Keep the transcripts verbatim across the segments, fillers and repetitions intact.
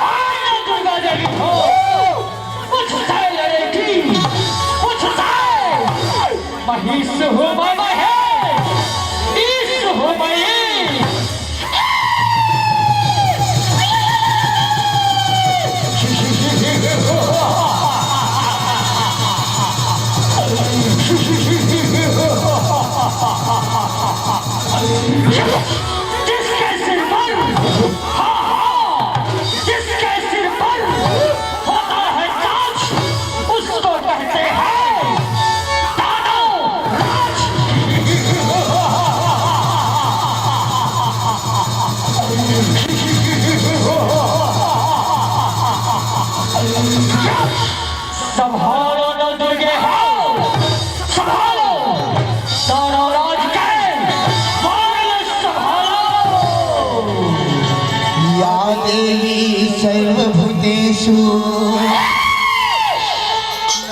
आय दुर्गा देवी हो, कुछ तय लड़ेगी, कुछ तय। महिष हूँ मैं महेश, ईश हूँ मैं ईश। जिसके सिर पर, हाँ, हाँ, जिसके सिर पर होता है ताज, उसको कहते हैं दानव राज। संभालो न दुर्गे हो, संभालो, दानव राज के बाल संभालो। या देवी सर्वभूतेषु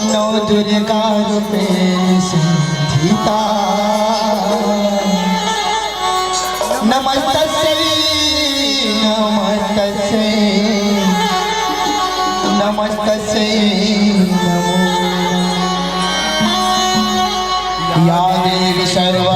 नौ दुर्गा रूपेण संस्थिता। नमस्तस्यै, नमस्तस्यै, नमस्तस्यै नमो। या देवी सर्व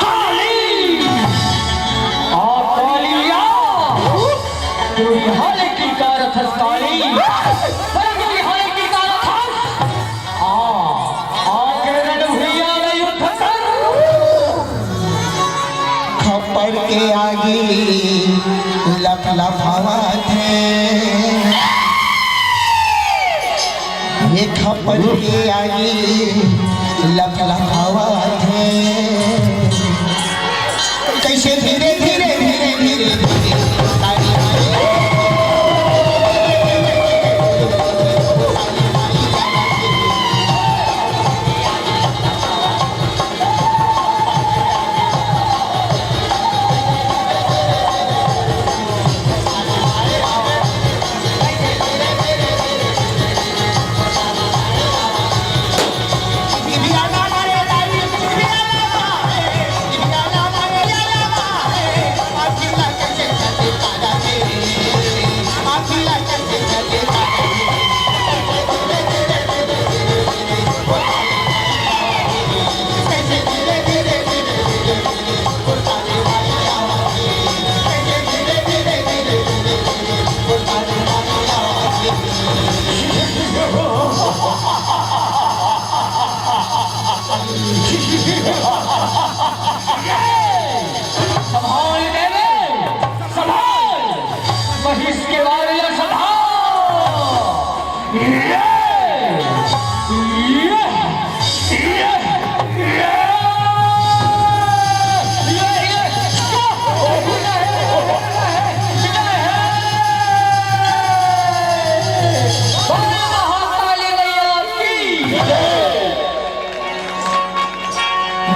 काली! आ कालिया! तू इहाँ ले किरकारत हस काली? अरे तू इहाँ ले किरकारत हस? आ, आके रणभुइयाँ में युद्ध कर। खप्पर के आगी लपलपावत हे। ये खप्पर के आगी लपलपावत हे। कैसे धीरे धीरे, धीरे धीरे, धीरे धीरे। संभाल देवे, संभाल, महिष के लाल संभाल। ये, ये, ये, ये, ये, ये, बोलो महाकाली मैया की जय।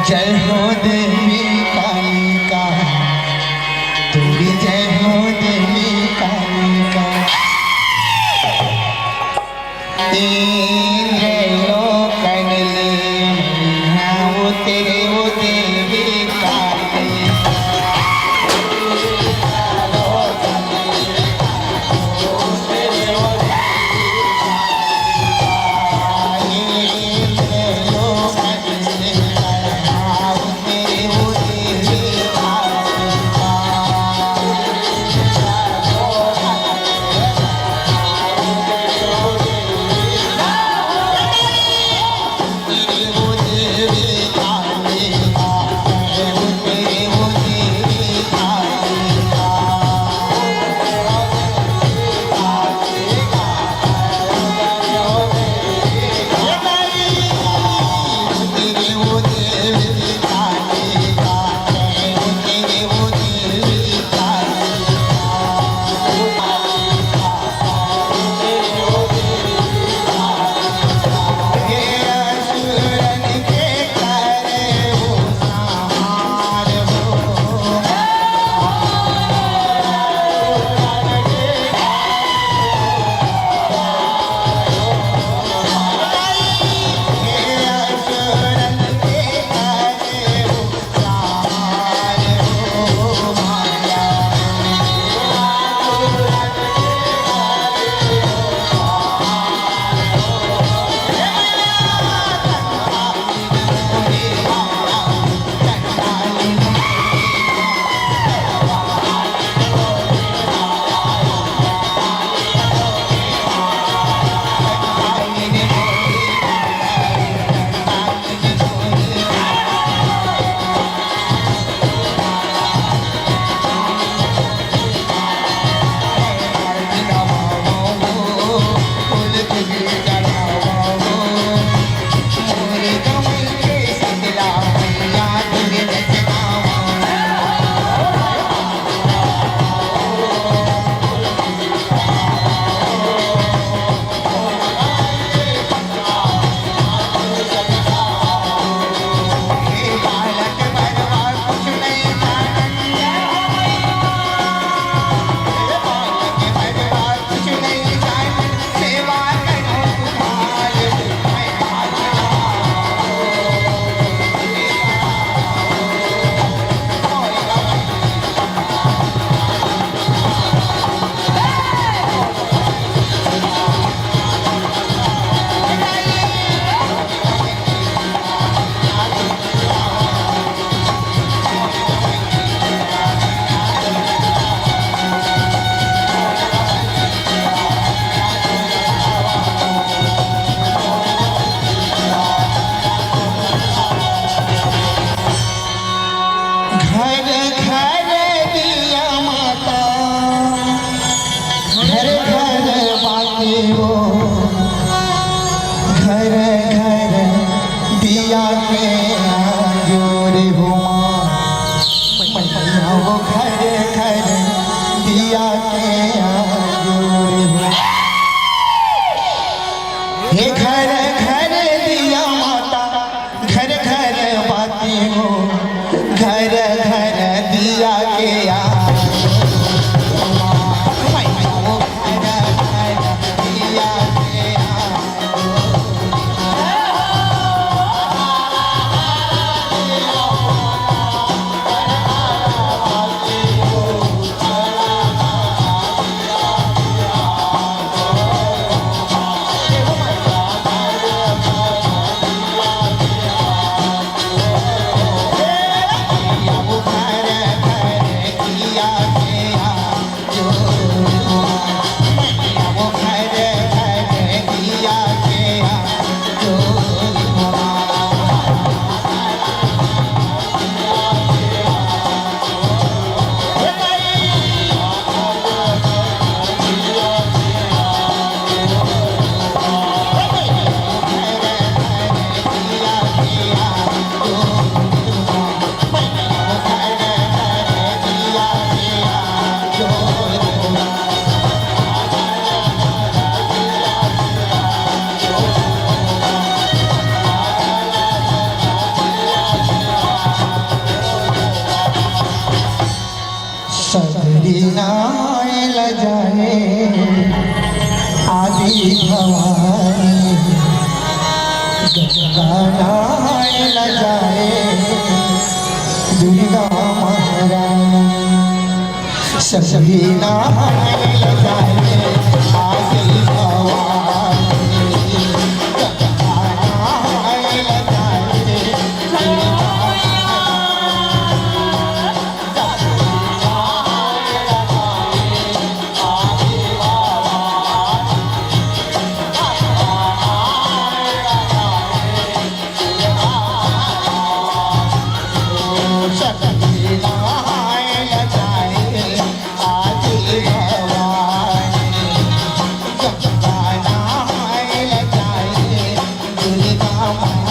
जय हो देवी कालिका, तेरी जय हो देवी कालिका। इंद्र लोकन ले मैया वो तेरे वो देवी कालिका। भवानी, गंगा नहाए ला जाए दुर्गा महारानी। सभी नहाए ला जाए आज भवानी, गंगा नहाए ला जाए दुर्गा महारानी।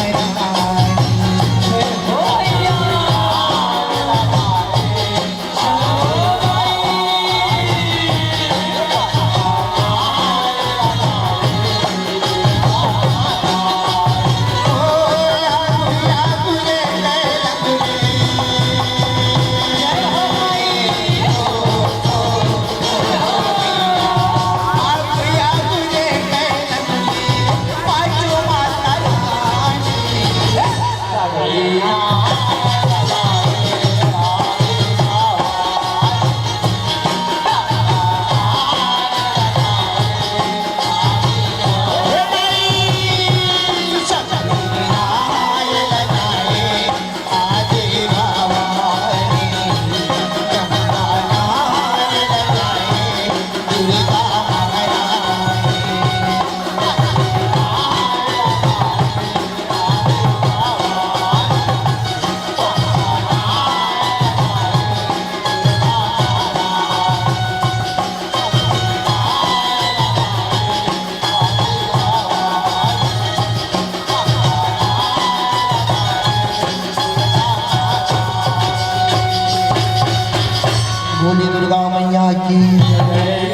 बोले दुर्गा मैया की,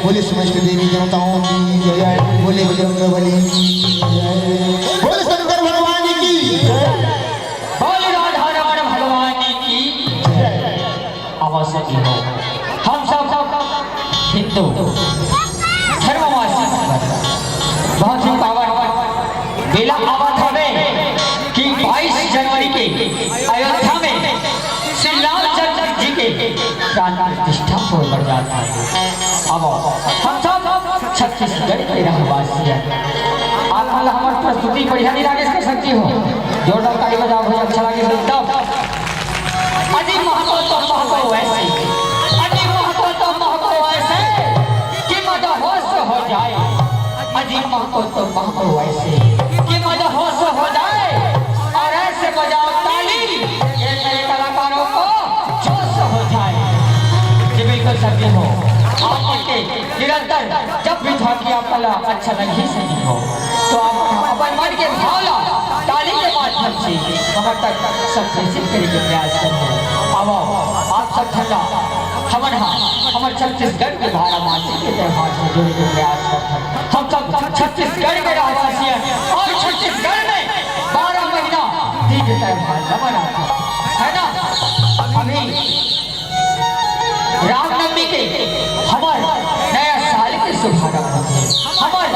बोले समस्त देवी देवताओं की, बोले बजरंग बली की, बोले शंकर भगवान की, बोले राधा रमण भगवान की। अवश्य जी हो, हम सब हिंदू धर्मवासी बहुत ही पावन बेला आवत हवे कि बाईस जनवरी के अयोध्या में श्री रामचंद्र जी के प्राण प्रतिष्ठा होय बर जात हे। अब हम सब छत्तीसगढ़ के रहवासी हैं। आप मन ला हमर प्रस्तुति बढ़िया नहीं लागे, इसके सच्ची हो, जोरदार ताली बजाओ भाई, अच्छा लागे तो एकदम। अजी महको तो महको वैसे, अजी महको तो महको वैसे कि मदहोश हो जाए। अजी महको तो महको वैसे कि मदहोश हो जाए। और ऐसे बजाओ ताली, ये मेरे कलाकारों को जोश हो जाए। जी बिल्कुल सत्य हो। आप उनके निरंतर जब भी झांकी आप कला अच्छा लग ही सही हो, तो आप अपन मन के भाव ला ताली के माध्यम से हमर तक संप्रेषित करे के प्रयास करबो। आवो, आप सब ठंडा हमन हा हमर छत्तीसगढ़ के भारा मासी के त्योहार से जुड़े के प्रयास करथन। हम सब छत्तीसगढ़ के रहवासी हैं और छत्तीसगढ़ में बारह महीना तीज त्योहार न मनाथन, है ना? अभी रामनवमी के हमर नया साल के शुभारंभ होथे, हमर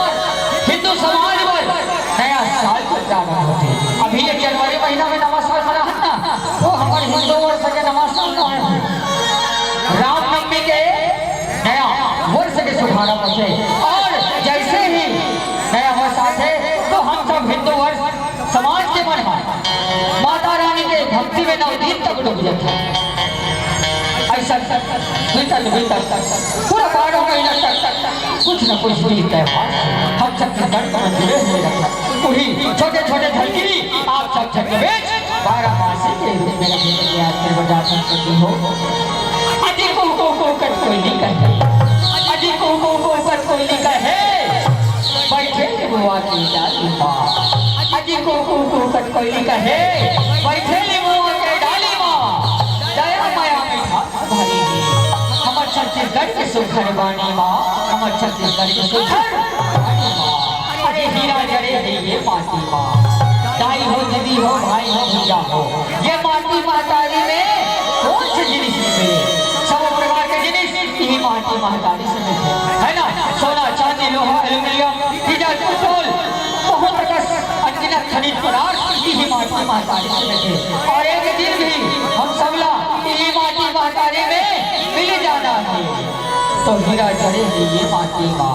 हिंदू समाज बर नया साल के प्रारंभ होथे। अभी एक जनवरी महीना में नवा साल मनाहन ना, वो हमर हिंदू वर्ष के नवा साल नोहे। रामनवमी के नया वर्ष के शुभारंभ होथे और जैसे ही नया वर्ष आथे तो हम सब हिंदू वर्ष समाज के मन ह माता रानी के भक्ति में नौ दिन तक डूब जाथे। ऐसा बीतत बीतत पूरा बारह महीना तक कुछ न कुछ तीज त्योहार हम छत्तीसगढ़ में जुड़े हुए रखा। वही छोटे छोटे झलकी आप सब छठ के बीच बारह मासी के रूप में रखे के प्रयास करबो। अजी को को को कर कोई नहीं कहे, अजी को को को कर कोई नहीं कहे, बैठे ले बुआ की डाली माँ। अजी को को को कर कोई नहीं कहे, बैठे ले बुआ के डाली माँ। दया माया में भरी हे। हमर छत्तीसगढ़ के सुघर बानी माँ, हमर छत्तीसगढ़ के सुघर बानी माँ। अरे हीरा जड़े हे ये माटी माँ। दाई हो, दीदी हो, भाई हो, भैया हो, ये माटी महतारी में कौन से जिनिस नहीं मिले? सब प्रकार के जिनिस यही माटी महतारी से मिलथे, है ना? सोना, चांदी, लोहा, एल्यूमिनियम, कुशल, बहुत कस अनगिनत खनिज पदार्थ इही माटी महतारी से मिलथे। और एक दिन भी हम सबला इही माटी महतारी में मिल जाना हे। तो हीरा जड़े हे ये माटी मा।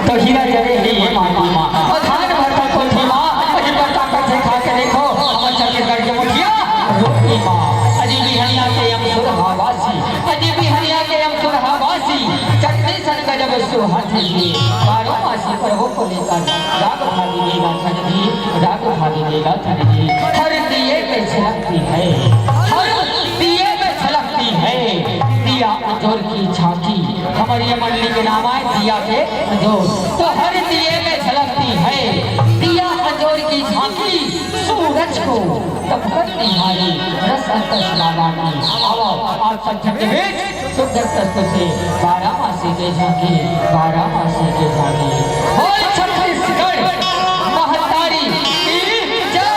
तो हीरा जड़े हे ये माटी मा, अउ धान भरता कोठी मा, अजी बरसात से खा के देखो, हमर छत्तीसगढ़ के मुखिया रोटी मा। अजी बिहनिया के हम सुरहावासी, अजी बिहनिया के हम सुरहावासी, चटनी सन गजब सुहात हे ये। बारह मासी पर्वों को लेकर राग भागी देगा धन जी, राग भागी देगा धन जी। हर दिए में झलकती है, हर दिए में झलकती है, दिया अंजोर की झांकी। हमर ये मंडली के नाम आय दिया के अंजोर। तो हर दिए में झलकती है दिया अंजोर की झांकी, सूरज को तपकर निहारी, रस अंतस बाबा की। आओ, आप सब छंद बीच सुंदर तत्व से बारह मासी के झांकी, बारह मासी के झांकी। बोल छत्तीसगढ़ महतारी की जय।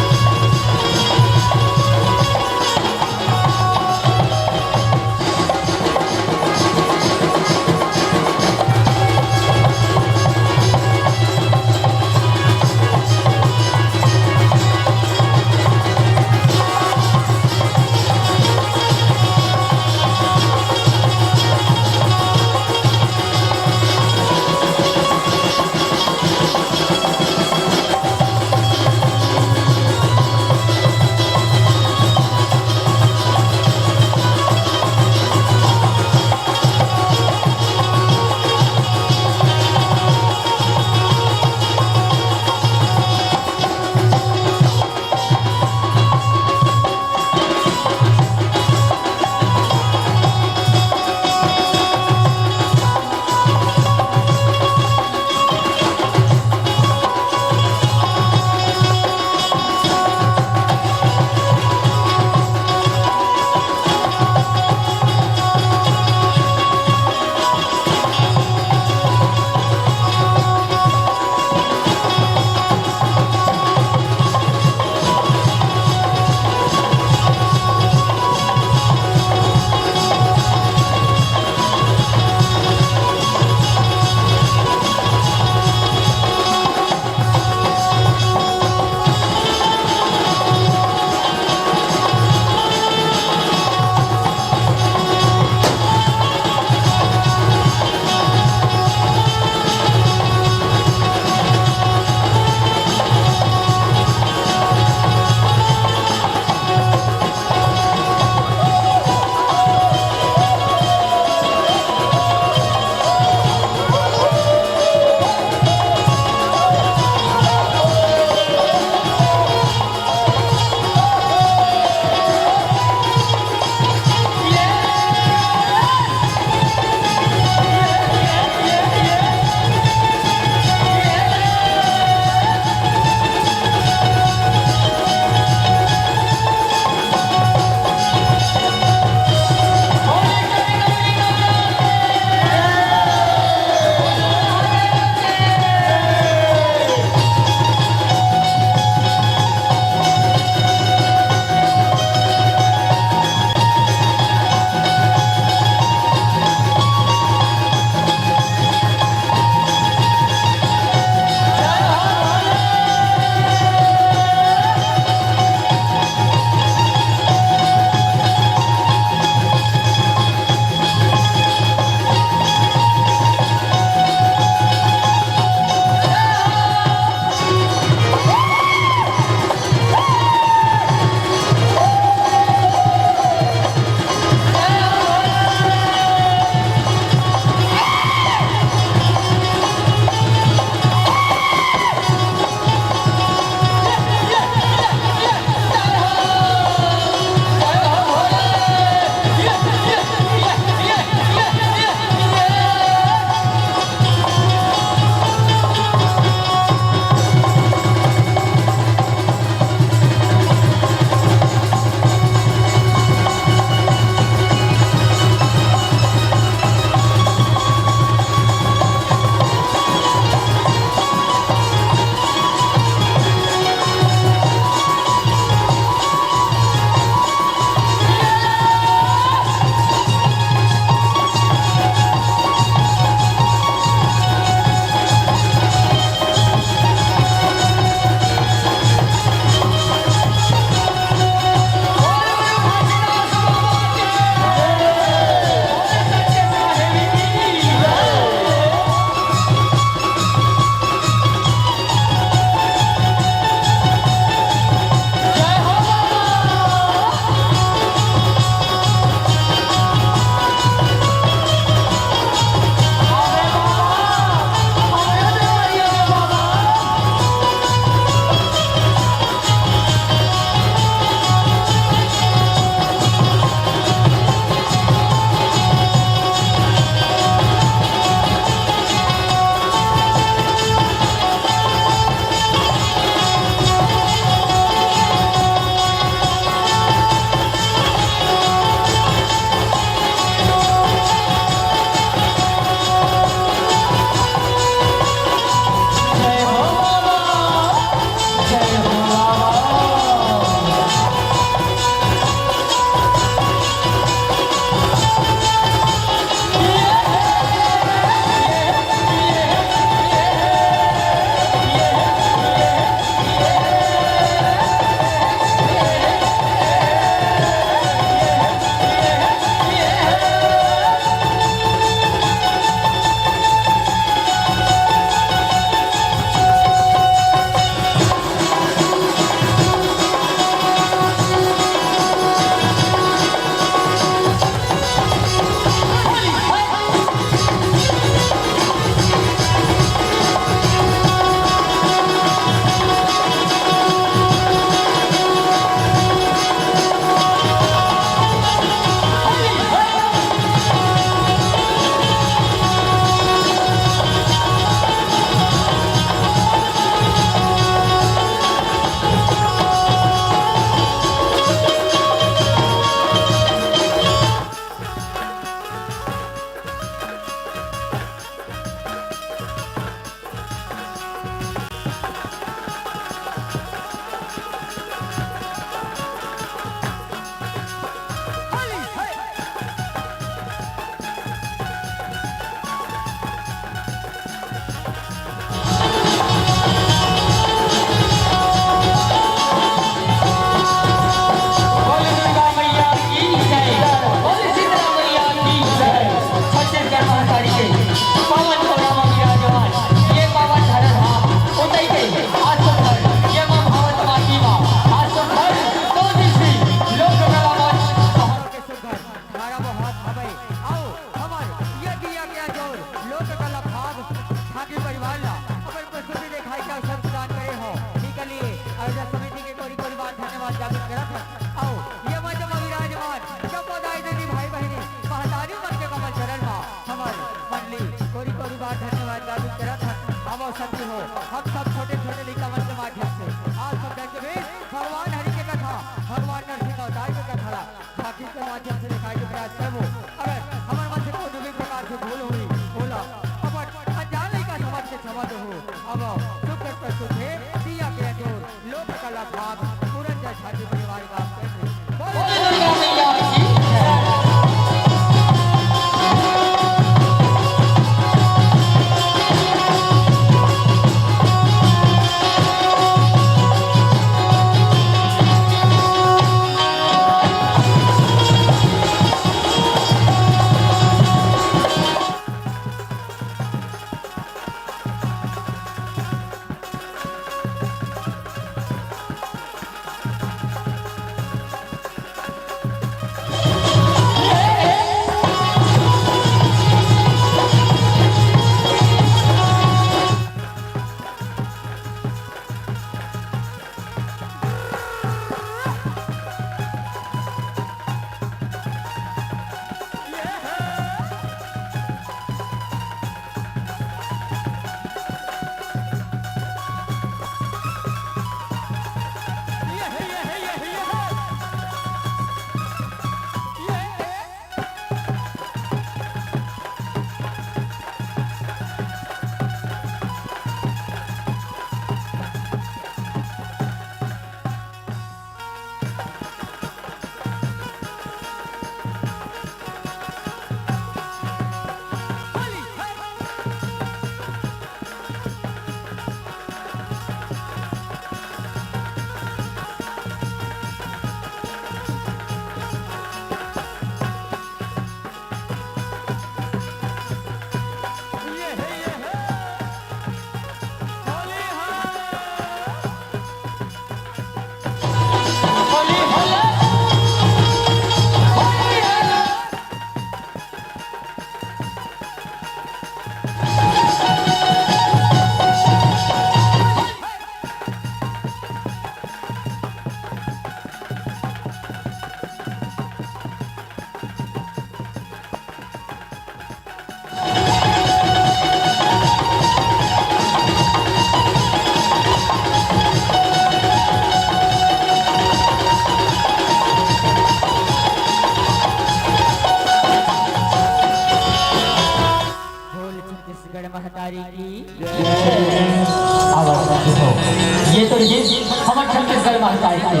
ये तो रहिस हमर छत्तीसगढ़ महतारी के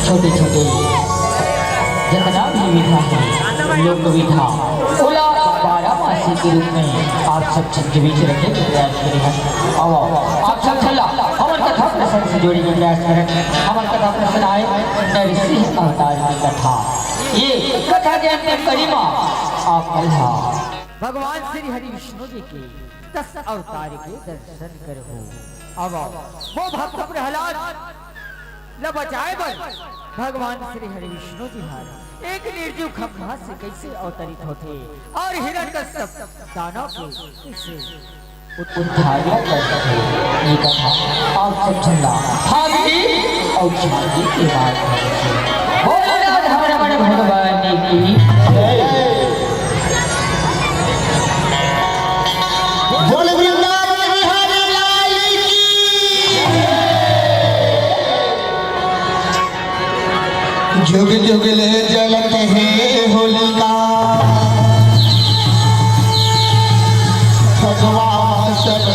छोटे-छोटे जतना भी विधा हे, लोक विधा, ओला बारह मासी के रूप में आप सब झन के बीच रखे के प्रयास करे हन। आओ, आप सब झन ला हमर कथा प्रसंग से जोड़े के प्रयास करत हन। हमर कथा प्रसंग आय नरसिंह अवतार के कथा। ये कथा के अंतिम कड़ी मा आप मन ला भगवान श्री हरि विष्णु जी के दस अवतार के दर्शन करहू। अब वो भक्त प्रहलाद ल बचाए बर भगवान श्री हरि विष्णु जी हर एक निर्जीव खम्हा से कैसे अवतरित होथे और हिरण्यकश्यप दानव के कैसे उद्धार करथे, ये कथा आप सब झन ला भागीरथी अउ जानकी के माध्यम से। बोलो राधा रमण भगवान की जय। बोल वृंदावन बिहारी लाल की। जुग जुग ले जलत हे होलिका, भगवान सब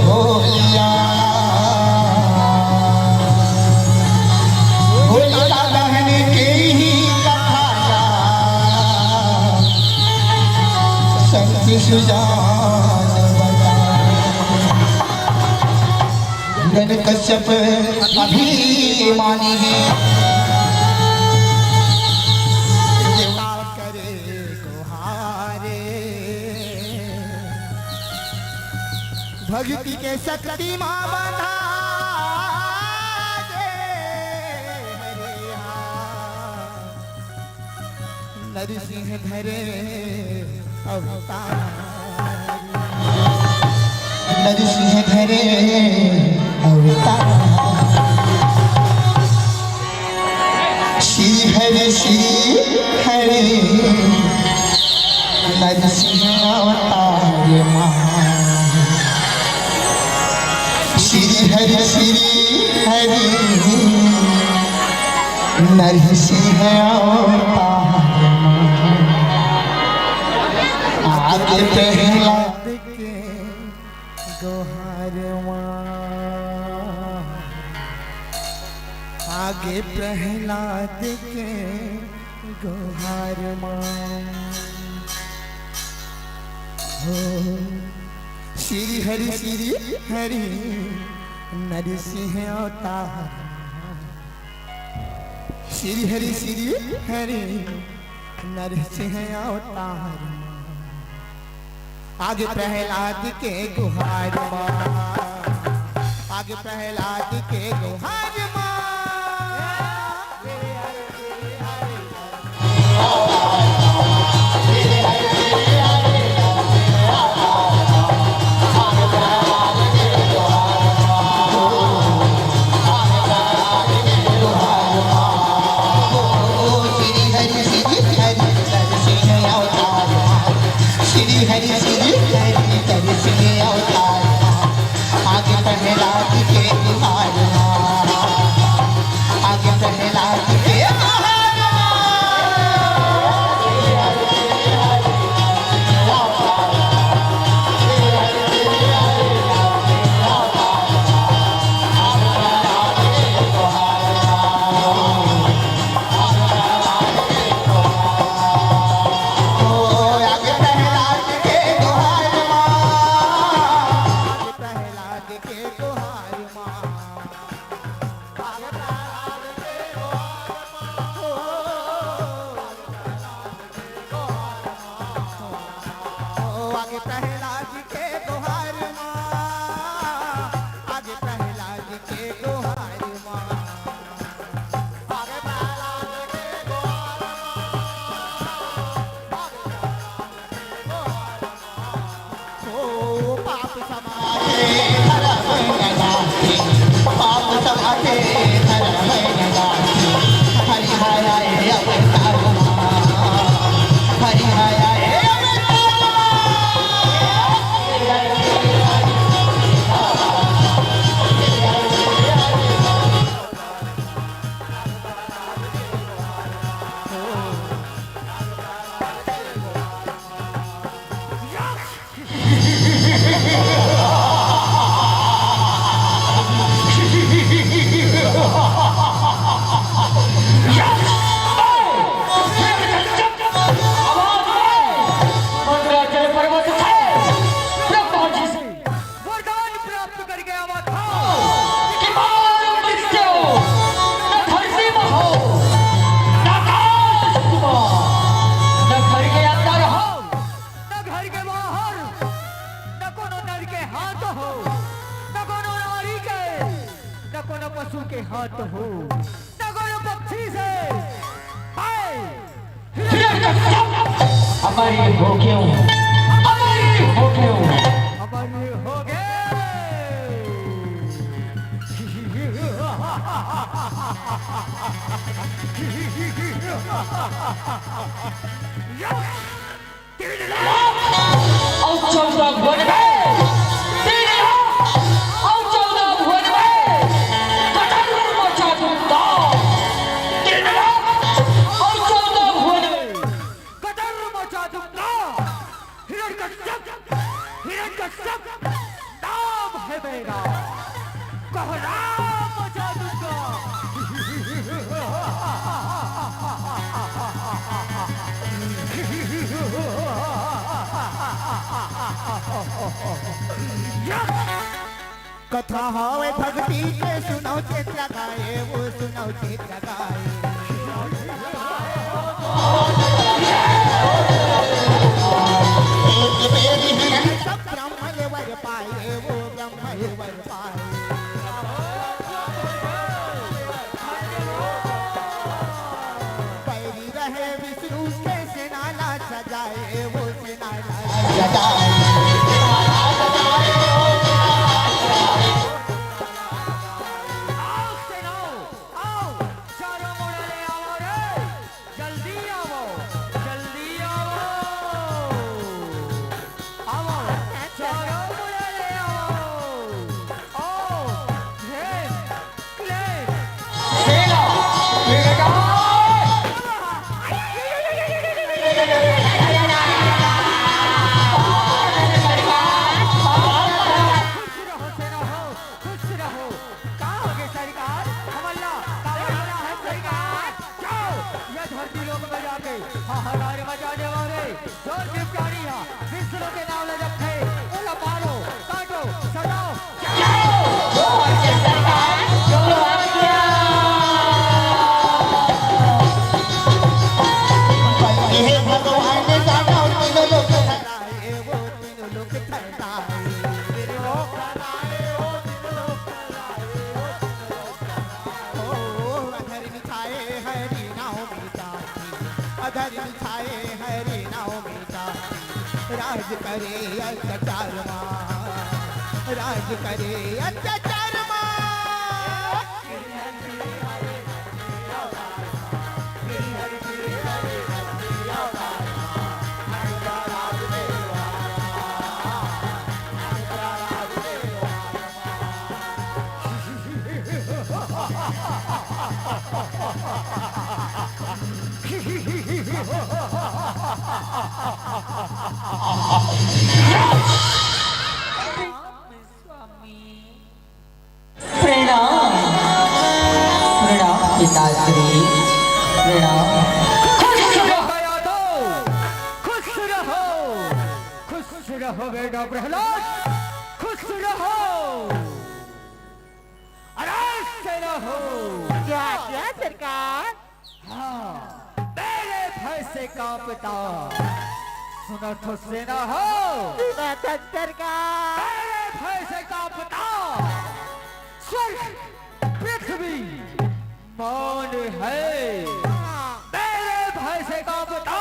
होलिया। होलिका दहन के ही कथा संत सुजान बताए। हिरण्यकश्यप अभिमानी करे गुहारे। भक्ति के शक्ति मा बंधा दे हरिया। नरसिंह धरे अवतार, नरसिंह धरे अवतार। श्री हरि श्री हरि नरसिंह अवतार मा। श्री हरि श्री हरि नरसिंह अवतार मा। आगे प्रहलाद के गोहार मा। आगे प्रहलाद के गोहार मा। हो, श्री हरि श्री हरि नरसिंह अवतार। श्री हरि श्री हरि नरसिंह अवतार। आगे प्रहलाद के गुहार मा। आगे प्रहलाद के गुहार मा। श्री हरि श्री हरि नरसिंह अवतार। श्री हरि श्री हरि नरसिंह अवतार। आगे प्रहलाद के गुहार मा। आगे प्रहलाद के गुहार मा। आगे प्रहलाद के गुहार मा। आगे प्रहलाद के गुहार मा। आगे प्रहलाद के गुहार मा। ओ, आगे प्रहलाद के गुहार मा। आगे प्रहलाद के गुहार मा। आगे प्रहलाद के गुहार मा। ओ पाप समाते धर्म न जाते, पाप समाते धर्म न जाते। हरि हराए अवतार मा, हरि हराए अवतार मा। कोनो पशु के हाथ हो, न कोनो पक्षी से। हाय! हिरण्यकश्यप! हमारी हो क्यों? हमारी हो क्यों? हमारी हो गए। अउ चौदह भुवन में, तेरे अउ चौदह भुवन में, कटर मचा दूंगा। तेरे अउ चौदह भुवन में, कटर मचा दूंगा। हिरण्यकश्यप, हिरण्यकश्यप। नाम है मेरा कोहराम जादूगर। कथा हवे भक्ति के, सुनव चित्र गाए, वो सुनव चित्र गाए। सब ब्रह्म ले वर पाए, वो ब्रह्म ले वर पाए। बैरी रहे विष्णु के सेना ला सजाए, वो सेना ला सजाए। आओ सेनाओ, आओ, चारों मुड़ा ले आओ रे। जल्दी आवो, जल्दी आवो। आवो, चारों मुड़ा ले आवो। ओ, हे, क्ले। सेना, बेटा। खुश रहो, सेना हो, खुश रहो। का होगे सरकार? हमन ला का करना है सरकार? जाओ, ये धरती लोक में जाके हाहाकार मचा देवव रे। जोर की प्यारी हा, विष्णु के नाम ले जपथे, ओला मारो, काटो, सताओ। जाओ, जोर की सरकार, जो आज्ञा। हे भगवान जानो तीनों लोक ठहराए, वो तीनों लोक ठहराए। ओ, अधर्म छाए हरि नाव मीता, अधर्म छाए हरि नाव मीता। राज करे अत्याचार मा, राज करे अत्याचार मा। प्रणाम, प्रणाम पिताश्री, प्रणाम। खुश रहो, खुश रहो, खुश रहो बेटा प्रहलाद, खुश रहो। अरे सेना हो। क्या, क्या सरकार? हाँ, मेरे भय से कांपता। सुनत हो सेना हो। सुनत हो सरकार। मेरे भय से कांपता। स्वर्ग पृथ्वी मौन है। हाँ। मेरे भय से कांपता।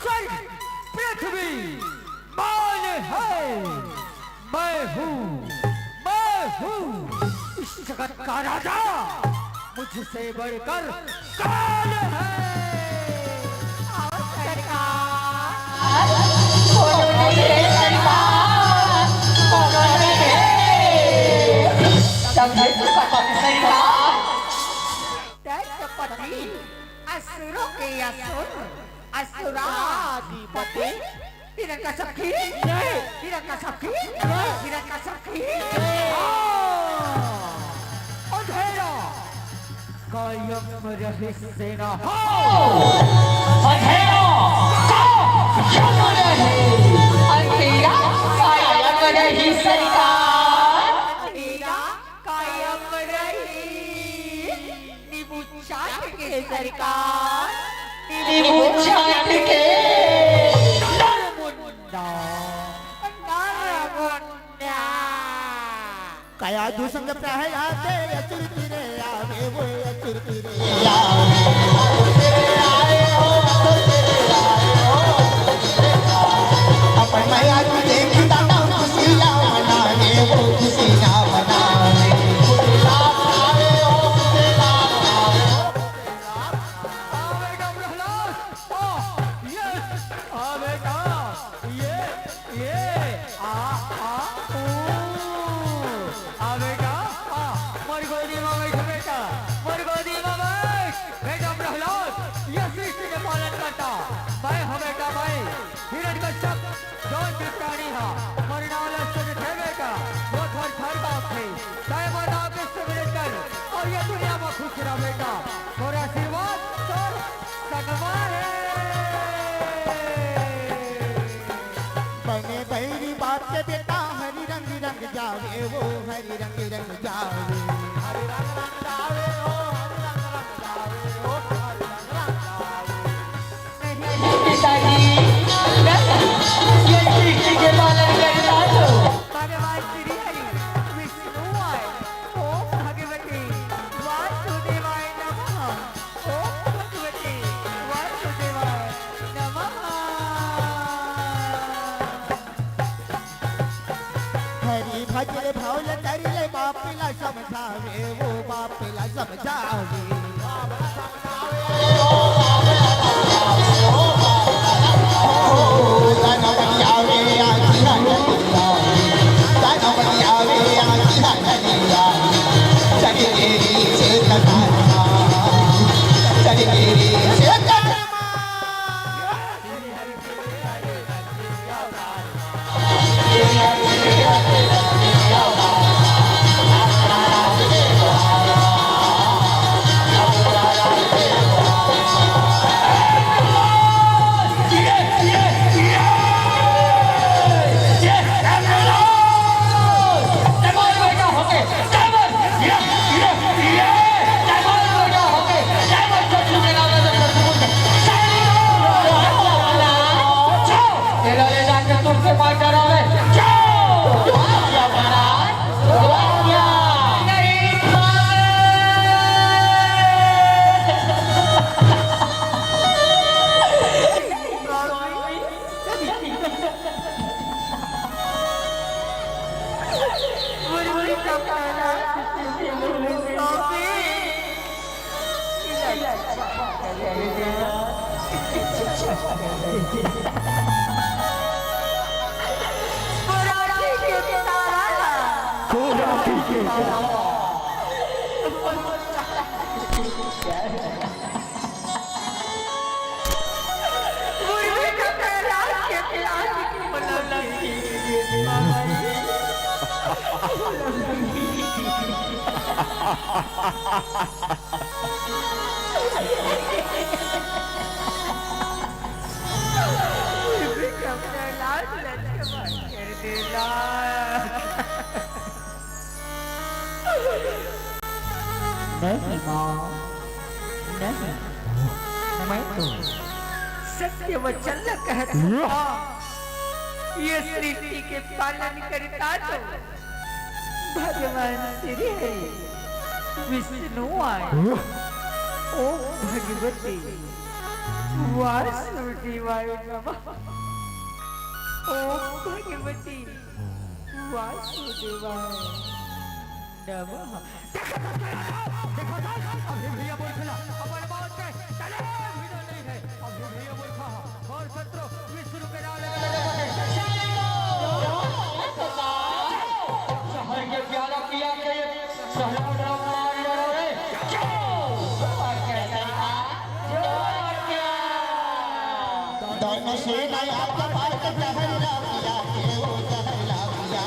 स्वर्ग पृथ्वी मौन है। मैं हूँ, मैं हूँ इस जगत का राजा। मुझसे बढ़कर कौन है? सरकार, कौन है सरकार? कौन है? तब ये तो पता नहीं सरकार। दक्षपति, असुरों के असुर, असुराधिपति, हिरण्यकश्यप की जय। हिरण्यकश्यप की जय। हिरण्यकश्यप की जय। हाँ। अंधेरा कायम रहे सेना हो। अंधेरा कायम रहे। अंधेरा कायम रहे सरकार। अंधेरा कायम रही। नींबू चाट के सरकार, नींबू चाट के। नरमुंडा। नरमुंडा। कया तू संग प्राह आते असुर तेरे आवे, वो असुर तेरे आवे। अपन मैया की देखी दादा खुशियाँ मनावे, वो खुशियाँ मनावे। आ बेटा प्रहलाद, आ, ये, आ बेटा, ये, ये, आ, आ, ऊ। आ बेटा, आ, मोर गोदी में बैठ बेटा, मोर गोदी में बैठ। बेटा प्रहलाद, ये सृष्टि के पालन करता। मैं हूँ बेटा, मैं हिरण्यकश्यप, जौन के प्राणी हा, मोर नाम ला सुन थे बेटा, वो थर थर कांपथे। जय माता के सिमरन कर, और ये दुनिया में खुश रह बेटा। मोर आशीर्वाद तोर संगमा हे। बने बैरी बाप के बेटा, हरी रंग रंग जावे, वो हरी रंग रंग जावे। पिताजी, ये सृष्टि के पालन करता तो भगवान श्री हरि विष्णु आय, ओम भगवते वासुदेवाय नमः, ओम भगवते वासुदेवाय नमः। हरि भजन भव ल करि ले, बाप ला समझावे, वो बाप ला समझावे। नहीं माँ, नहीं, मैं तो सत्य वचन ल कहत हँव। ये सृष्टि के पालन करता तो भगवान श्री हरि विष्णु आय। ओम भगवते वासुदेवाय नमः। ओम भगवते वासुदेवाय नमः। देखो तो, देखो तो, अभी भी ये मूर्ख ला अपन मौत के तले भी डर नहीं है। अभी भी ये मूर्ख और शत्रु विष्णु के नाम लेके लगे बैठे। शहर के प्याला पिया के शहर को डरा मार डरा रे। क्यों? और कैसे था? और क्या? दोनों सेना आपका पार कर जहर ला पिया के, ओ जहर ला पिया।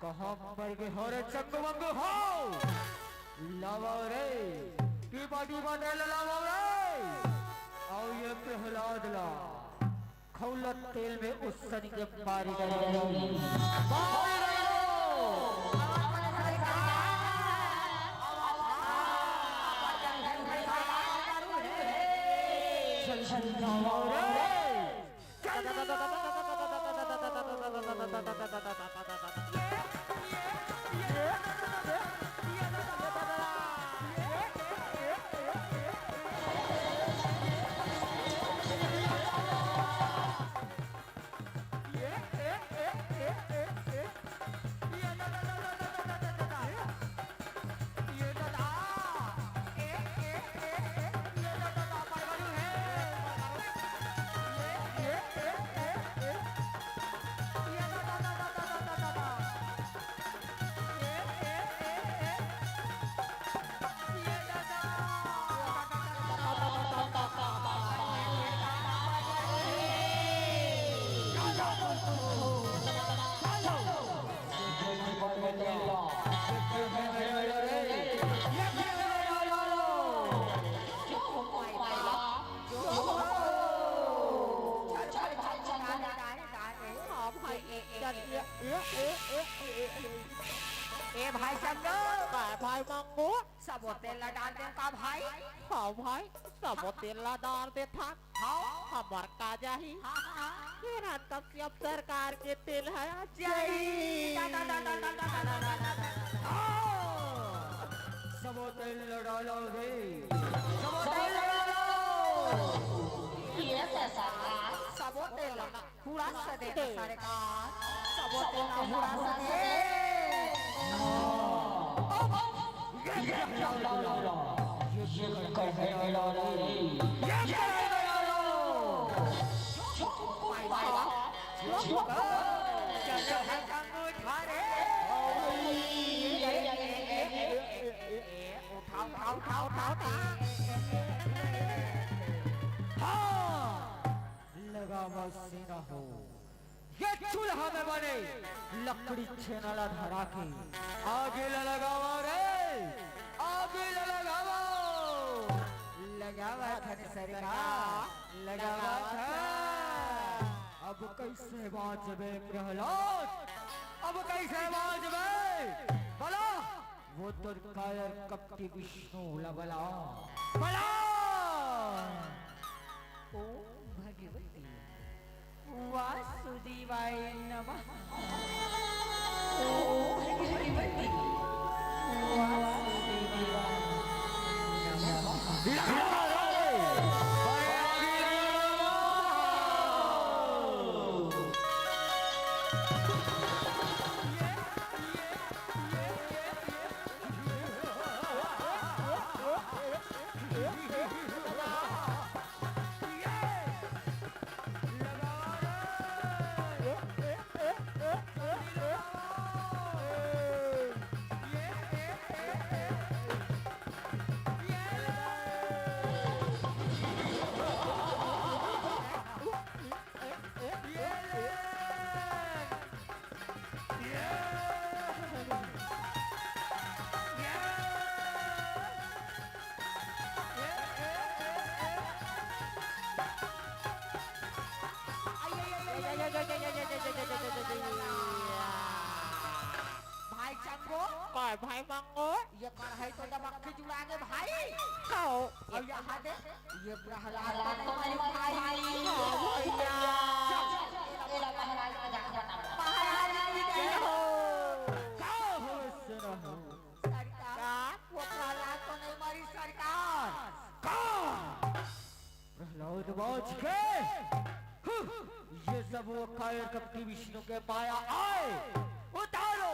कहाँ मर गे हो रे चंगू मंगू हो? लावा रे, टीपा टीपा तेल लावा रे। अउ ये प्रहलाद ला खौला तेल में उसन के मारी डालो। मारी डालो। चल, चल, लावा रे। ए भाई चंदू, भाई, भाई मंगू, सबो तेल ला डाल दे का भाई? हाँ भाई, सबो तेल ला डाल देथन। हाँ। हमर का जाही? हाँ, हाँ। फेर हम कब से अब सरकार के तेल है जाही। हाँ। सबो तेल ला डालो रे। सबो तेल ला डालो। ये सरकार। सबो तेल ला। हुड़ास दे सरकार, सबो तेल ला हुड़ास दे। ये क्या ला ला ला, ये कैसे ला ला रे? ये कैसे ला ला ला? चुप, माय बाप, चुप। चलो है जंगू झारे। उठा, उठा, उठा, उठा, उठा। हाँ। लगावा सेना हो, ये चूल्हा में बने लकड़ी छेना ला धरा के आगी ला लगावा रे, आगी ला लगावा। लगावा थन सरकार, लगावा थन। अब कैसे बाँचबे प्रहलाद, अब कैसे बाँचबे? बोला। वो तो कायर कपटी विष्णु ला बला, बला। ओम भगवती वासुदेवाय नमः। ओम भगवती वासुदेवाय नमः। भाई चंगो। काय भाई मंगो? ये कढ़ाई तो दबक के जुड़ा गे भाई। कहो। अउ यहाँ दे, ये प्रहलाद तो नहीं भाई। हाँ भैया। एला महाराज का जाके बता। महाराज जी जय हो। का हो सुनो हो? सरकार, वो प्रहलाद तो नहीं मरी सरकार। का? प्रहलाद बाँच के? हु, ये सब वो कायर कपटी विष्णु के माया आय। उतारो।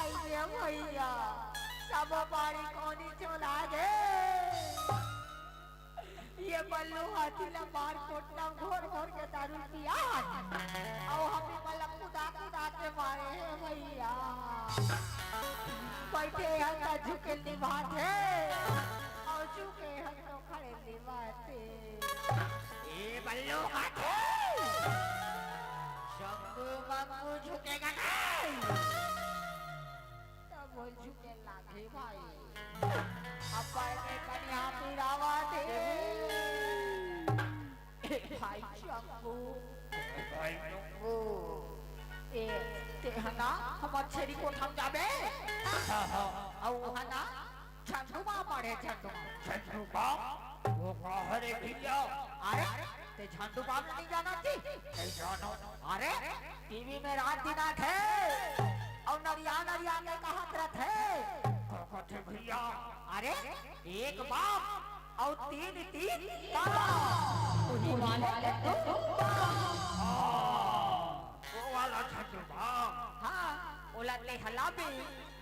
खाई गे भैया, सब बारी कोनी चोला गे। ये बल्लू हाथी ला मार कोटना घोर घोर के दारू पिया, अउ हमें मला कुदा कुदा के मारे हे भैया। बैठे हन त झुके निभात हे, अउ झुके हन तो खड़े निभात हे। ए बल्लू हाथी, शंभू मंगू झुकेगा नहीं। तब वो झुके लागे भाई। अब पैर में कनिया पिरावा दे। ए भाई शंभू। भाई शंभू। ए, ते हना, हमर छेरी कोठा म जाबे। हाँ, हाँ। अउ हना, झंडू बम पड़े, झंडू बम। झंडू बम? वो का हरे भैया? अरे, ते झंडू बम नहीं जाना जी? नहीं जानो। अरे, टीवी में रात दिन आथे, अउ नरिया नरिया के कहत रथे। का कहथे भैया? अरे, एक बम अउ तीन तीन तारा। उही वाले के तू। हाँ, वो वाला झंडू बम। हाँ, ओला ते हलाबे।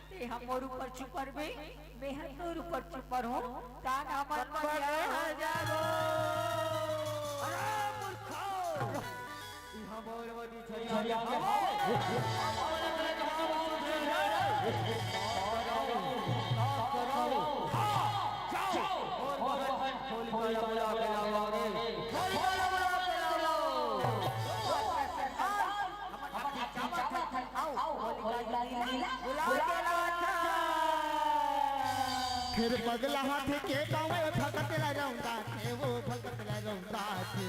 ते ह मोर ऊपर चुपर बे, मैं ह तोर ऊपर चुपर हूँ। तान हमन मरिया हो जाबो। अरे मूर्खो, इहाँ मोर वदी छरिया के हो। बुला के लाथा। फिर पगला हाथी के गाँव भगत ला रौंदा थे, वो भगत ला रौंदा थे।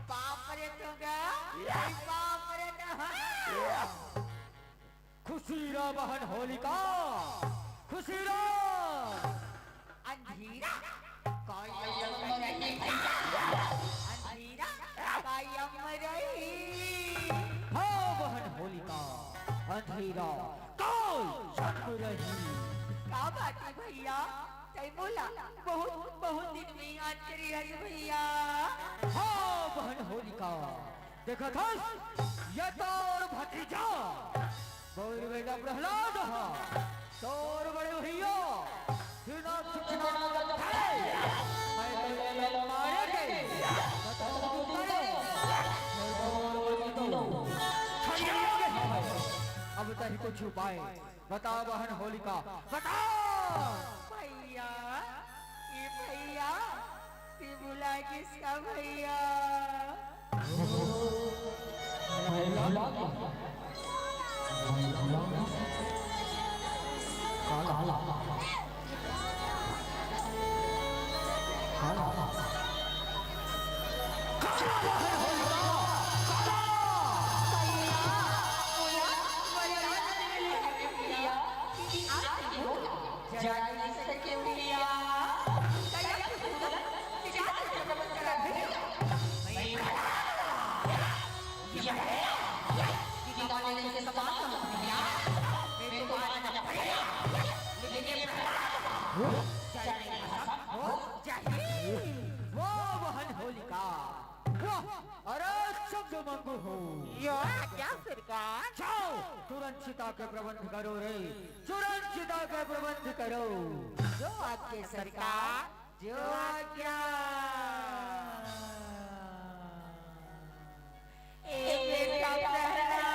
बाप रे तो गा, बाप रे तो। खुशी रह बहन होलिका, खुशी रह। अंधेरा कायम रही भैया, अंधेरा कायम रही। हाँ बहन होलिका, अंधेरा कायम रही। का बात है भैया, तै मोला बहुत, बहुत दिन में याद करे हस भैया। हाँ बहन होलिका, देखत हस, ये तोर भतीजा, बौर बेटा प्रहलाद ह, तोर बड़े भैया, त्रिनाथ चुपचाप खड़े, मैं तेरे मारे के, बताओ तू करे, मैं बोल दो, खड़े हो गए हैं, अब तही कुछ उपाय। बता बहन होलिका, बता। भैया, ये भैया, ये बुला किसका भैया? भैया, भैया, काला, काला, काला। वाह बहन होलिका, वाह। अरे चुप मंगू हो। या क्या सरकार? जाओ, तुरंत चिता के प्रबंध करो रे, तुरंत चिता के प्रबंध करो। जो आज्ञा सरकार, जो आज्ञा। ए बेटा प्रहलाद,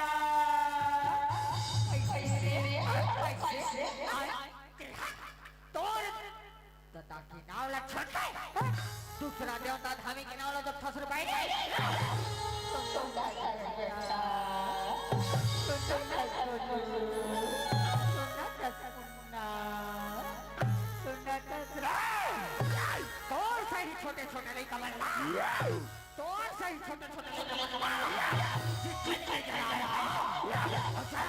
कैसे रे? कैसे? तोर ददा के नाव ला छोड़ के दूसरा देवता धामी के नाव ला जब ठसर पाए रे। सुन ना बेटा, सुन ना, सुन ना, सुन ना, सुन ना। तोर सही छोटे छोटे लइका मन ला, तोर सही छोटे छोटे लइका मन ला, चिचित के जरा अपन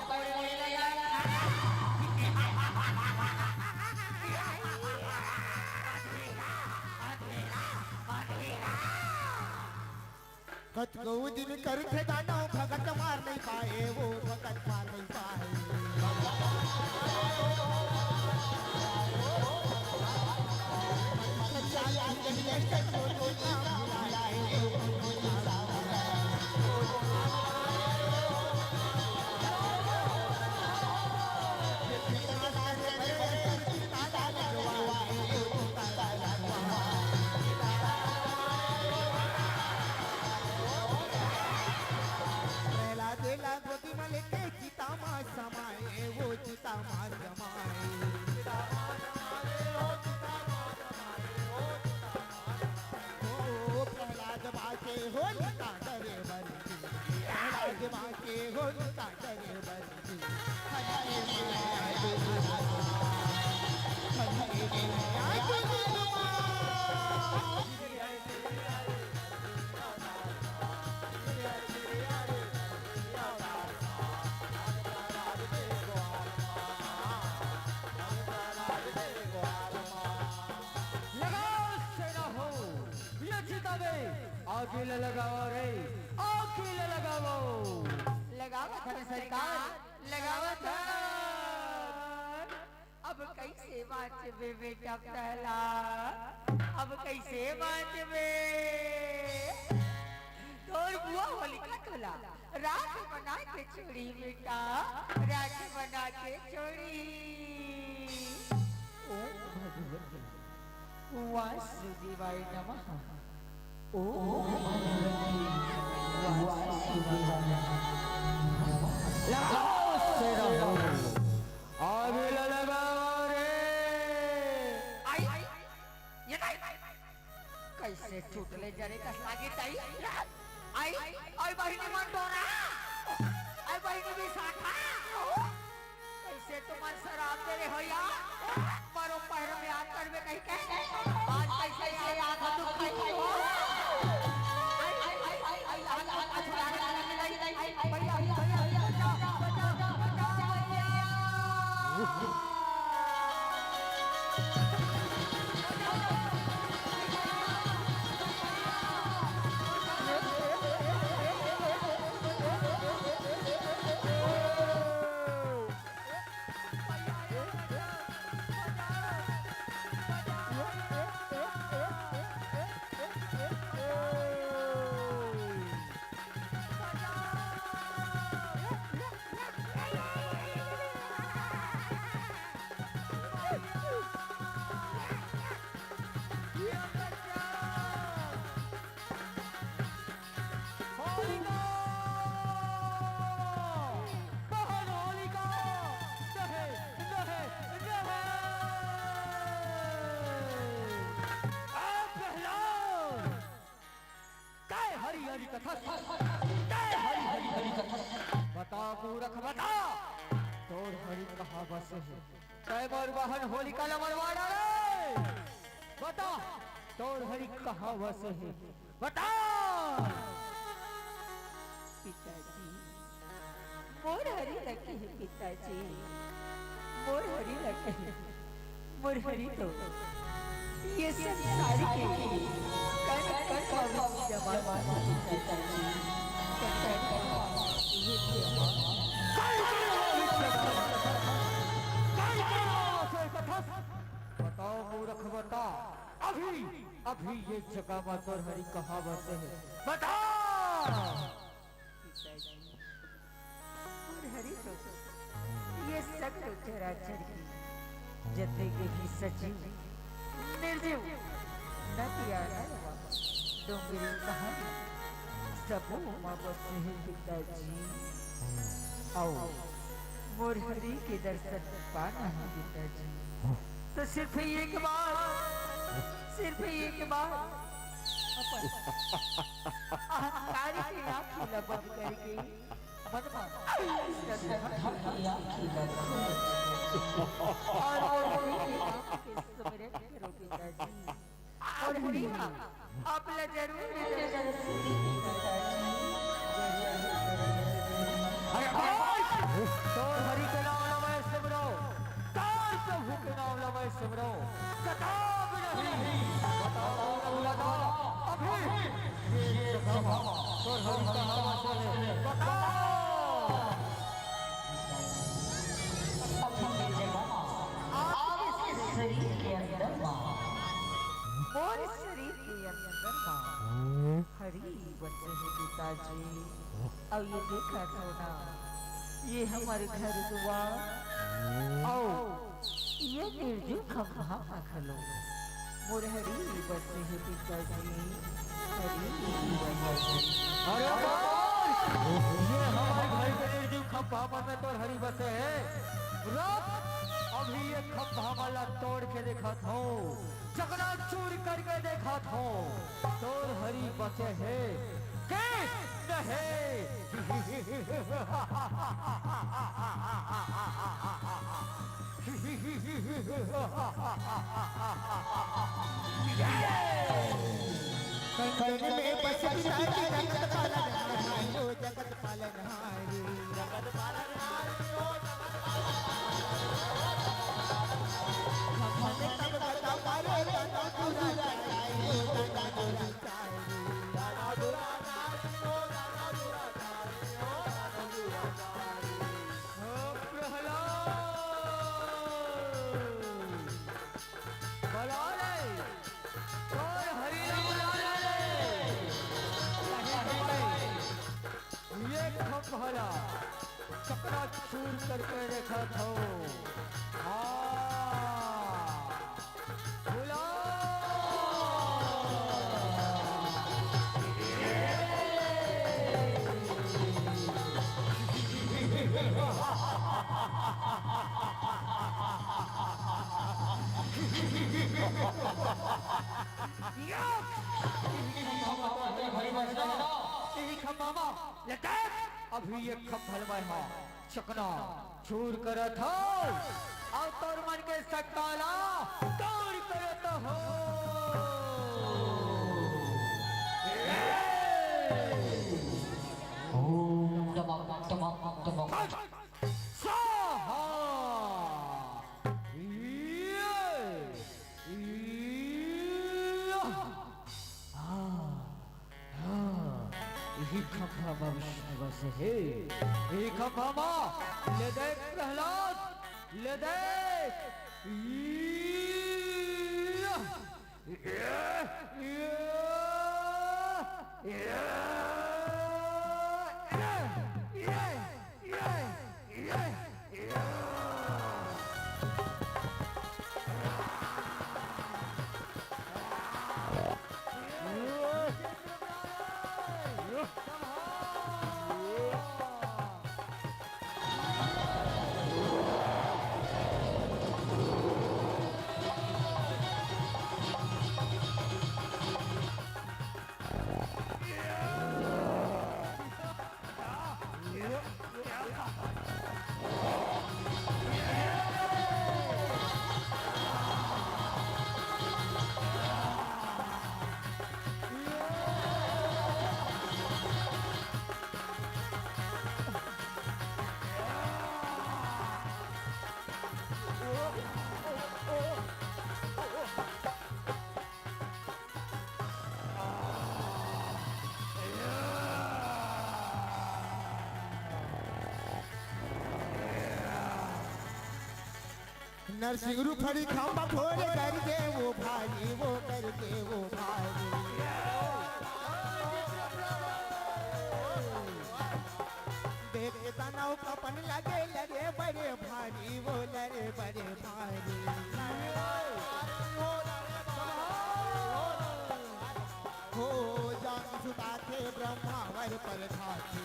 कोई नहीं लगा। कतको दिन करथे दानव, भगत मार नहीं पाए, वो भगत मार नहीं पाए। प्रहलाद ला गोदी म लेके चिता म समाए, वो चिता म समाए। ओ प्रहलाद बाके होलिका डरे बर, प्रहलाद बाके होलिका डरे बर। लगाओ सेना हो, ये चिता में आगी ल लगाओ रे, आगी ल लगाओ। लगाओ धन सरकार। लगावत हन। अब कइसे बाँचबे बेटा प्रहलाद, अब कइसे बाँचबे? तोर बुआ होलिका तोला राख बना के छोड़ही बेटा, राख बना के छोड़ही। ओम भगवती वासुदेवाय नमः। ओम भगवती वासुदेवाय नमः। लगाओ से रहो। अभी लगाओ रे। आई, ये नहीं। कइसे टूटले जरे कस लागे ताई? आई, आई बहिनी मंडोरा, आई बहिनी विशाखा, कइसे तुमन सराप दे रहे हो यार? मारो पैर में हाथ कर में कहीं के, आज कइसे ये आँख दुखाई हो? आई, आई, आई, आई, आई, आई, आई, आई, आई, आई, आई, आई, आई, भैया, भैया, भैया, बचाओ, बचाओ, बचाओ, भैया। होलिका! बहन होलिका! नहीं, नहीं, नहीं! आ प्रहलाद! काय हरि हरि कथस? काय हरि हरि हरि कथस? बता मूरख बता, तोर हरि कहाँ बसे हे? काय मोर बहन होलिका ला मरवा डारे? बता, तोर हरि कहाँ बसे हे? बता। पिताजी, मोर हरि लगे हे पिताजी, मोर हरि लगे हे। मोर हरि तो ये संसार के कण कण का विद्यमान हे पिताजी, कण कण का विद्यमान। काय कण का विद्यमान? काय कण का विद्यमान? बताओ मूरख बता, अभी अभी ये जगह म तोर हरि कहाँ बसे हे? बता। पिताजी, मोर हरि तो ये सगरो चराचर के जतेक भी सजीव, निर्जीव, नदिया, नलवा, डोंगरी, पहाड़ी, सबो म बसे हे पिताजी। अउ मोर हरि के दर्शन पाना हे पिताजी। तो सिर्फ एक बार, सिर्फ एक बार अपन अहंकार के आँखी ला बंद करके मन मा श्रद्धा के आँखी ला खोल और मोर हरि के नाम के स्मरण करो पिताजी। और हरि हा आप ला जरूर मिलही। अरे भाई, तोर हरि के नाम ला मैं सिमरो, तोर प्रभु के नाम ला मैं सिमरो, कतको भी नहीं, बताओ ना, बताओ, अभी ये जगह तोर हरि कहाँ बसे हे, बताओ। अभी ये जगह आपके शरीर के अंदर मा, मोर शरीर के अंदर मा हरि बसे हे पिताजी। अउ ये देखत हो ना, ये हमर घर दुआर, अउ ये निर्जीव खंभा मा घलो मोर हरि बसे हे पिताजी, हरि बसे हे। अरे बाप! ये हमर घर के निर्जीव खंभा मन में तोर हरि बसे हे। रुक, अभी ये खंभा मन ला तोड़ के देखत हों, चकनाचूर करके देखत हों, तोर हरि बचे हे के नहीं? कंगन में बस पिता के जगत पालनहारी, जगत पालनहारी। हाँ। बुलाओ। यही खंभा मामा, ले देख, अभी ये खंभल में है। चकना चूर करत हो, अउ तोर मन के शंका ला दूर करत हो। ओम टमक टमक टमक। स्वाहा। ये, ये। हाँ, हाँ, इही खंभा म विष्णु बसे हे। इही खंभा म ले देख प्रहलाद, ले देख। ये, ये, ये, ये, ये, ये, ये, ये। नरसिंह रूपहरी खंभा फोर करके वो भारी, वो करके वो भारी। देख के तनव कपन लगे, लगे बड़े भारी, वो लगे बड़े भारी। हो जांग सुताथे ब्रह्मावर परघाती,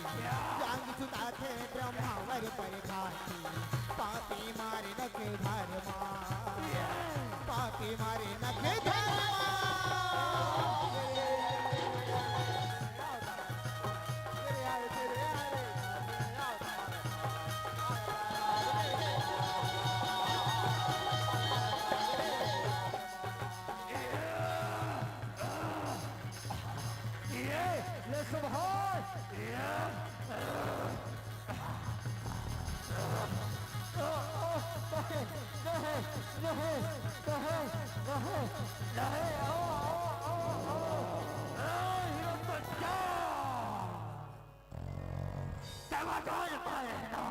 जांग सुताथे ब्रह्मावर परघाती। पापी मारे नखे धर्मा, पापी मारे नखे धर्मा। ये ले सुभाष। ये। नहीं, नहीं, नहीं, नहीं, नहीं, नहीं, ओ, ओ, ओ, ओ। ए, ये तो जा। तैं बता पाए ना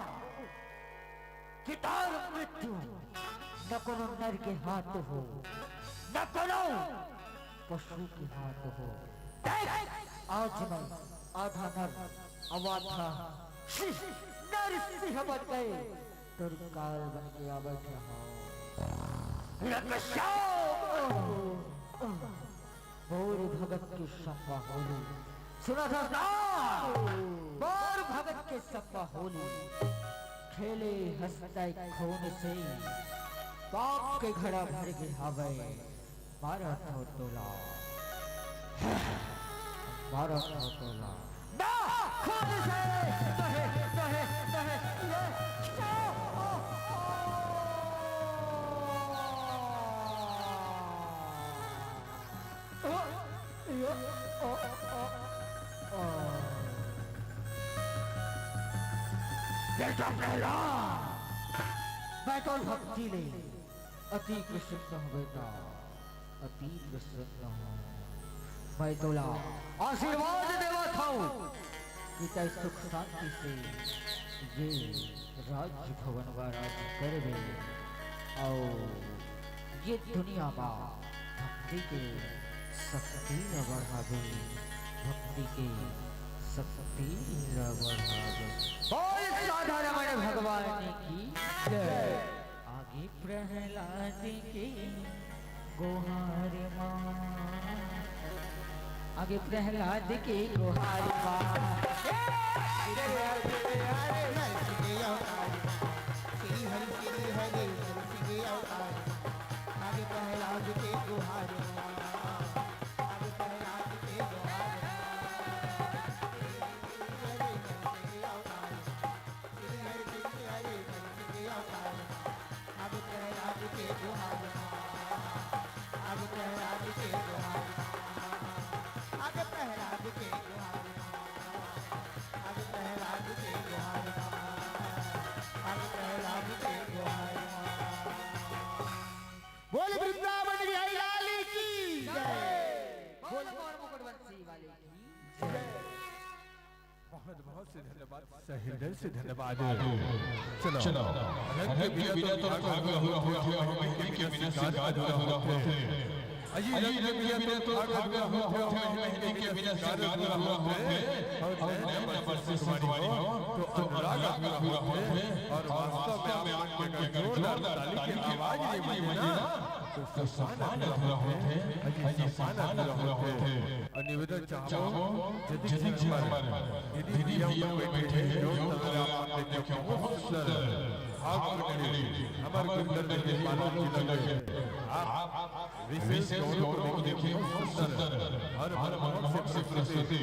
कि तोर मृत्यु न कोनो नर के हाथ हो, न कोनो पशु के हाथ हो। देख, आज मैं आधा नर, अउ आधा सिंह, नर सिंह बन के तोर काल बन के आ बैठे हंव। रक्षक! मोर भगत के संपा होली। सुनत हस ना? मोर भगत के संपा होली। खेले हंसत खून से पाप के घड़ा भर गे हावय। मारत हंव तोला। मारत हंव तोला। ना! खून से! नहीं, नहीं, नहीं, ये क्या? ओ, यो, ओ, ओ, ओ। बेटा प्रहलाद, मैं तोर भक्ति ले अति प्रसन्न हंव बेटा, अति प्रसन्न हंव। मैं तोला आशीर्वाद देवत हंव कि तैं सुख शांति से ये राजभवन मा राज करबे अउ ये दुनिया मा भक्ति के शक्ति ला बढ़ाबे, भक्ति के शक्ति ला बढ़ावे। बोल साधारण भगवान की जय। आगे प्रहलाद के गोहार माँ, आगे प्रहलाद के गोहार माँ। श्री हरि श्री हरि हरि सिंह अवतार। आगे प्रहलाद के गुहार माँ, आगे प्रहलाद के गुहार माँ। श्री हरि हरि सिंह अवतार, श्री हरि सिंह हरि हरि सिंह अवतार। आगे प्रहलाद के गुहार माँ, आगे प्रहलाद के गुहार माँ, आगे प्रहलाद के गुहार माँ। अब प्रहलाद के गुहार माँ, अब प्रहलाद के गुहार माँ। बोल वृंदावन बिहारी लाल की जय। बोल मोर मुकुट बंसी वाले की जय। बहुत बहुत से धन्यवाद, हृदय से धन्यवाद। चलो, चलो। रंग के बिना तो राग अधूरा होथे, और मेहंदी के बिना श्रृंगार अधूरा होथे। अजी, रंग के बिना तो राग अधूरा होथे, और मेहंदी के बिना श्रृंगार अधूरा होथे। और नैन न बरसे सुकुमारी हो, तो अनुराग अधूरा होथे। और वास्तव में आप मन के अगर जोरदार ताली की आवाज नहीं बजे ना, तो सम्मान अधूरा होथे। अजी, सम्मान अधूरा होथे। और निवेदन चाहबो, यदि हमर दीदी भैया बैठे हे, जो तरह आप मन देखे, बहुत सुंदर भाव मंडली, हमर गुरुधर जी के बालोद जिला के आप विशेष गौरव को देखे, बहुत सुंदर, हर मनमोहक से प्रस्तुति।